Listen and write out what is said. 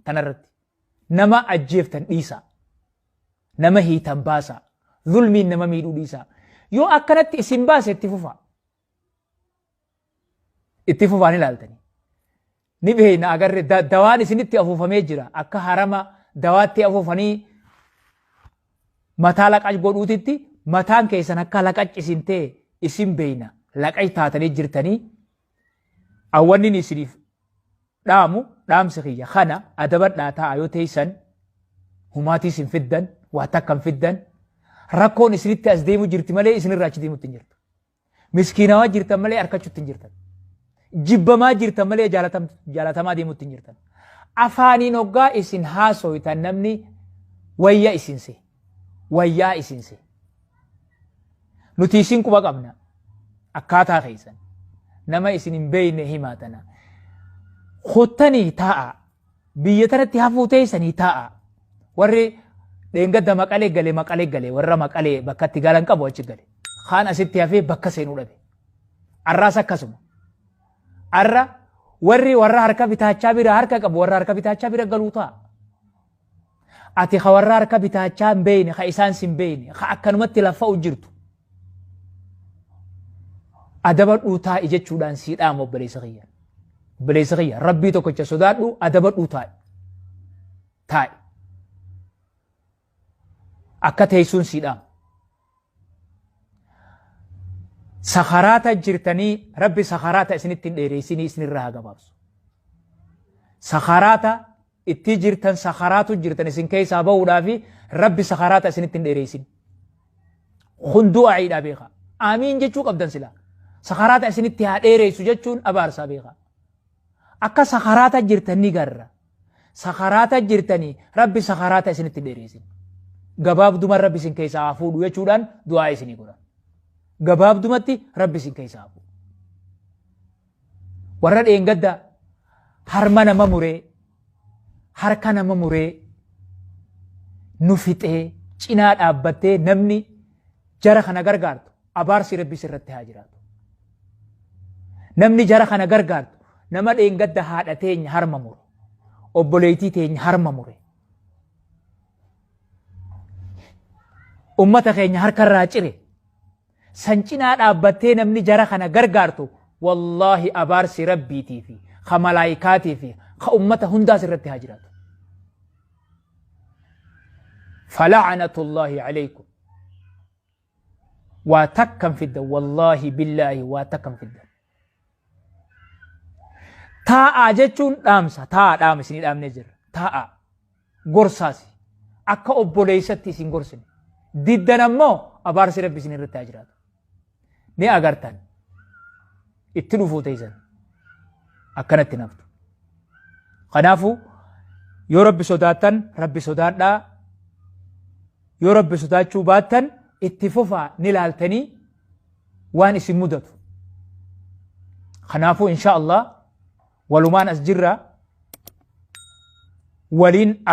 Tanarratti. Nama ajjeeftan dhiisaa. Nama hiitan baasaa. Zulmiin nama miidhuu dhiisaa. Yoo akkanatti isin baase itti fufaa. Itti fufaa ni ilaaltanii. Ni beekna agarre dawaan isinitti afuufamee jira. Akka harama dawaatti afuufanii mataa laqac godhuutitti mataan keessan akka laqac isin ta'e isin beekna. Laqac taatanii jirtanii awwanni isiniif dhaamu dhaamsi kiyya kana adabadhaa ta'a yoo teessan humaatii isin fiddan waa takka hin fiddan rakkoon isinitti as deemu jirti malee isinirraa achi deemutti hin jirtu. Miskiinawaa jirtan malee harkachuutti hin jirtan. Jibbamaa jirtan malee jaalatamaa deemutti hin jirtan. Afaaniin hoggaa isin haasoytan namni wayya isin se. Wayyaa isin se. Nuti isin quba qabna. Akkaataa keessan. Nama isin hin beekne himaa tana. Kottanii taa'a. Biyya tanatti hafuu teessanii taa'a. Warri dheengadda Maqalee gale Maqalee gale warra Maqalee bakka itti galan qabu achi gale. Kaan asitti hafee bakka seenuu dhabe. Arraas akkasuma. Arra warri warra harka bitaachaa bira harka qabu warra harka bitaachaa bira galuu ta'a. Ati ka warra harka bitaachaa hin beekne ka isaan sin beekne ka akkanumatti laffa'u jirtu. Adabadhuu taa'i jechuudhaan sii dhaama obboleessa kiyya. Obboleessa kiyya rabbii tokkicha sodaadhu adabadhuu taa'i. Taa'i. Akka teessuun sii dhaama. Sakaraata jirtanii rabbi sakaraata isinitti hin dheereessinii isinirraa haa gabaabsu. Sakaraata itti jirtan sakaraatu jirtan isin keessaa bahuudhaafi rabbi sakaraata isinitti hin dheereessin. Kun du'aa'iidha beekaa. Aamiin jechuu qabdan silaa. Sakaraata isinitti haa dheereessu jechuun abaarsaa beekaa. Akka sakaraata jirtan ni garra. Sakaraata jirtanii rabbi sakaraata isinitti hin dheereessin. Gabaabduma rabbi isin keessaa haa fuudhu jechuudhaan du'aa isinii godha. Gabaabdumatti rabbi isin keessaa haa fuudhu. Warra dheengadda harma nama muree, harka nama muree, nu fixee, cinaa dhaabbattee namni jara kana gargaartu abaarsi rabbi sirratti haa jiraatu. Namni jara kana gargaartu nama dheengadda haadha teenya harma mure, obboleettii teenya harma mure. Ummata keenya harkarraa cire. San cinaa dhaabbattee namni jara kana gargaartu wallaahi abaarsi rabbiitii fi ka malaayikaatii fi ka ummata hundaas irratti haa jiraatu. Fala'anatullaahi alaykum. Waa takkan fiddan wallaahi billaahi waa takkan fiddan. Taa'aa jechuun dhaamsa taa'aa dhaama isinii dhaamnee jirra. Taa'aa gorsaasi akka obboleessatti isin gorsine. Diddan ammoo abaarsi rabbi isin irratti haa jiraatu. Ni agartan itti dhufuu teessan akkanatti naftu. Kanaafuu yoo rabbi sodaattan rabbi sodaadhaa yoo rabbi sodaachuu baattan itti fufaa ni laaltanii waan isin mudatu. Kanaafuu insha Allah walumaan as jirra waliin.